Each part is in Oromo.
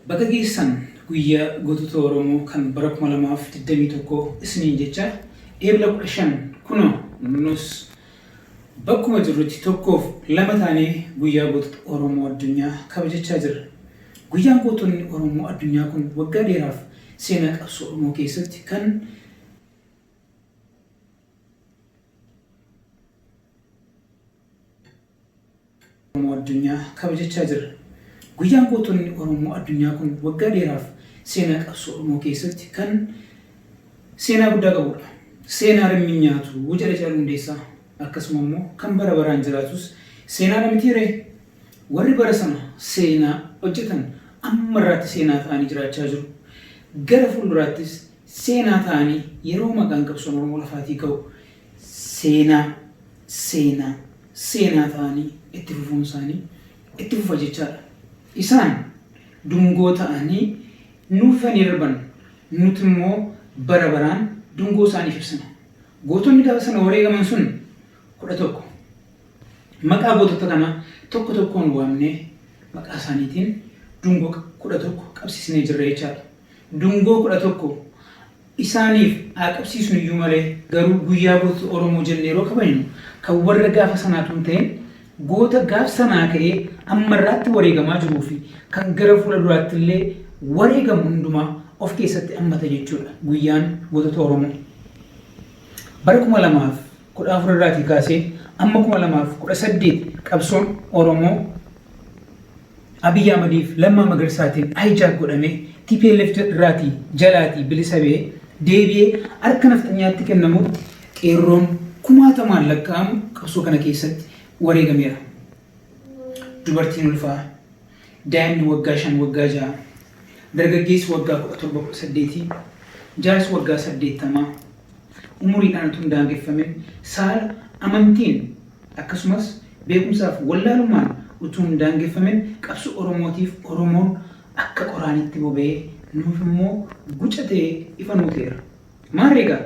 Baga geessan guyyaa gootota Oromoo kan bara 2021 isiniin jecha Eebla 15 kunoo nus bakkuma jirrutti tokkoof lama taanee guyyaa gootota Oromoo addunyaa kabajachaa jirra. Guyyaan gootonni Oromoo addunyaa kun waggaa dheeraaf seenaa qabsoo Oromoo keessatti kan Oromoo addunyaa kabajachaa jirra. Guyyaan gootonni Oromoo addunyaa kun waggaa dheeraaf seenaa qabsoo Oromoo keessatti kan seenaa guddaa qabudha. Seenaa rimmi nyaatu jedha Haacaaluu Hundeessaa. Akkasuma immoo kan bara baraan jiraatus seenaadha mitii ree? Warri bara sana seenaa hojjetan amma irraatti seenaa ta'anii jiraachaa jiru. Gara fuulduraattis seenaa ta'anii yeroo maqaan qabsoon Oromoo lafaatii ka'u seenaa, seenaa, seenaa ta'anii itti fufuun isaanii itti fufa jechaadha. Isaan dungoo ta'anii nuuf ifanii darban, nuti immoo bara baraan dungoo isaaniif ibsina. Gootonni gaafa sana wareegaman sun 11. Maqaa gootota kanaa tokko tokkoon waamnee maqaa isaaniitiin dungoo 11 qabsiisnee jirra jechaadha. Dungoo 11 isaaniif haa qabsiisnu iyyuu malee garuu guyyaa gootota Oromoo jennee yeroo kabajnu kan warra gaafa sanaatu hin ta'in goota gaaf sanaa ka'ee amma irraatti wareegamaa jiruu fi kan gara fuula duraatti illee wareegamu hundumaa of keessatti hammata jechuudha guyyaan gootota Oromoo. Bara 2014 irraatii kaasee amma 2018 qabsoon Oromoo Abiy Ahmadiif Lammaa Magarsaatiin hijack godhamee tplf irraatii jalaatii bilisa ba'ee deebi'ee harka nafxanyaatti kennamutti qeerroon kumaatamaan lakkaa'amu qabsoo kana keessatti wareegameera. Dubartiin ulfaa, daa'imni waggaa 5 waggaa 6, dargaggeessi waggaa 17 18, jaarsi waggaa 80, umuriidhaan utuu hin daangeffamin, saala, amantiin, akkasumas beekumsaaf wallaalummaan utuu hin daangeffamin qabsoo Oromootiif Oromoon akka qoraaniitti boba'ee nuuf immoo guca ta'ee ifa nuu ta'eera. Maarree egaa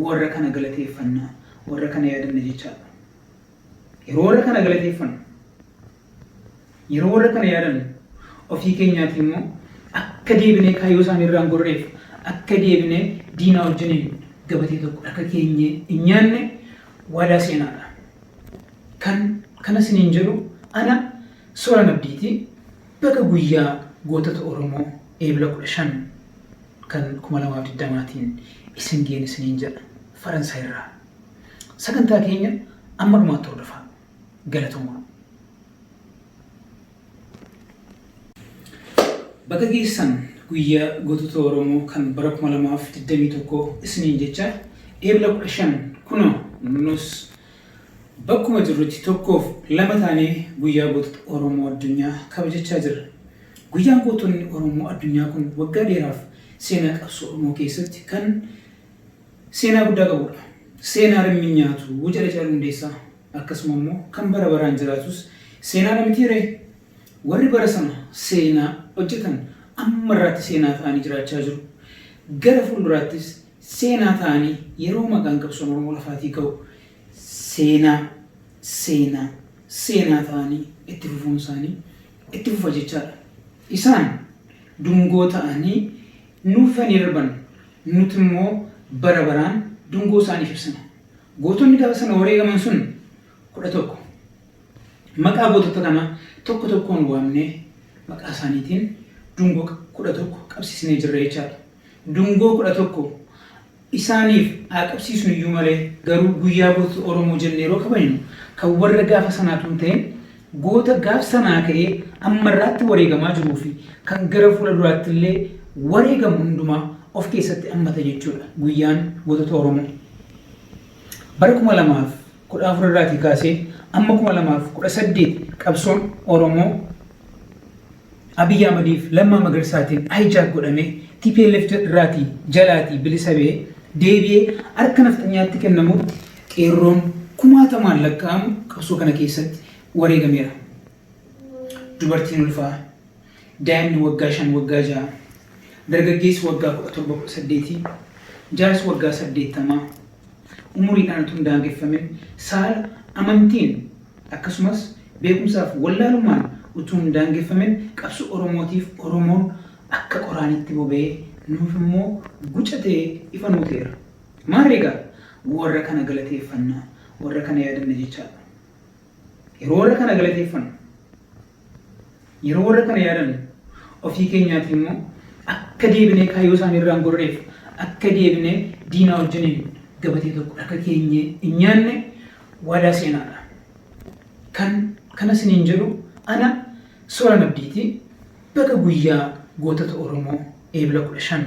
warra kana galateeffanna, warra kana yaadanna jechaadha. Yeroo warra kana galateeffannu, yeroo warra kana yaadannu, ofii keenyaatii immoo akka deebinee kaayyoo isaanii irraa hin gorreef, akka deebinee diinaa wajjiniin gabatee tokko akka keenyee hin nyaanne waadaa seenaadha. Kan kana isiniin jedhu ana Soran Abdiiti. Baga guyyaa gootota Oromoo Eebla 15 kan 2020tiin isin ga'een isiniin jedha Faransaay irraa. Sagantaa keenya amma dhumaatti hordofaa. Galatoomaa. Baga geessan guyyaa gootota Oromoo kan bara 2021 isiniin jecha Eebla 15 kunoo nus bakkuma jirrutti tokkoof lama taanee guyyaa gootota Oromoo addunyaa kabajachaa jirra. Guyyaan gootonni Oromoo addunyaa kun waggaa dheeraaf seenaa qabsoo Oromoo keessatti kan seenaa guddaa qabudha. Seenaa rimmi nyaatu jedha Haacaaluu Hundeessaa. Akkasuma immoo kan bara baraan jiraatus seenaadha mitii ree? Warri bara sana seenaa hojjetan amma irraatti seenaa ta'anii jiraachaa jiru. Gara fuulduraattis seenaa ta'anii yeroo maqaan qabsoon Oromoo lafaatii ka'u seenaa, seenaa, seenaa ta'anii itti fufuun isaanii itti fufa jechaadha. Isaan dungoo ta'anii nuuf ifanii darban, nuti immoo bara baraan dungoo isaaniif ibsina. Gootonni gaafa sana wareegaman sun 11. Maqaa gootota kanaa tokko tokkoon waamnee maqaa isaaniitiin dungoo 11 qabsiisnee jirra jechaadha. Dungoo 11 isaaniif haa qabsiisnu iyyuu malee garuu guyyaa gootota Oromoo jennee yeroo kabajnu kan warra gaafa sanaatu hin ta'in goota gaaf sanaa ka'ee amma irraatti wareegamaa jiruu fi kan gara fuula duraatti illee wareegamu hundumaa of keessatti hammata jechuudha guyyaan gootota Oromoo. Bara 2014 irraatii kaasee amma 2018 qabsoon Oromoo Abiy Ahmadiif Lammaa Magarsaatiin hijack godhamee tplf irraatii jalaatii bilisa ba'ee deebi'ee harka nafxanyaatti kennamutti qeerroon kumaatamaan lakkaa'amu qabsoo kana keessatti wareegameera. Dubartiin ulfaa, daa'imni waggaa 5 waggaa 6, dargaggeessi waggaa 17 18, jaarsi waggaa 80, umuriidhaan utuu hin daangeffamin, saala, amantiin, akkasumas beekumsaaf wallaalummaan utuu hin daangeffamin qabsoo Oromootiif Oromoon akka qoraanitti boba'ee nuuf immoo guca ta'ee ifa nuu ta'eera. Maarree egaa warra kana galateeffanna, warra kana yaadanna jechaadha. Yeroo warra kana galateeffannu, yeroo warra kana yaadannu, ofii keenyaatii immoo akka deebinee kaayyoo isaanii irraa hin gorreef, akka deebinee diinaa wajjiniin gabatee tokko akka keenyee hin nyaanne waadaa seenaadha. Kan kana isiniin jedhu ana Sooran Abdiiti. Baga guyyaa gootota Oromoo Eebla 15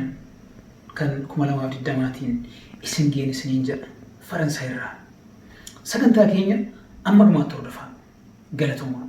kan 2020tiin isin ga'een isiniin jedha Faransaay irraa. Sagantaa keenya amma dhumaatti hordofaa. Galatoomaa.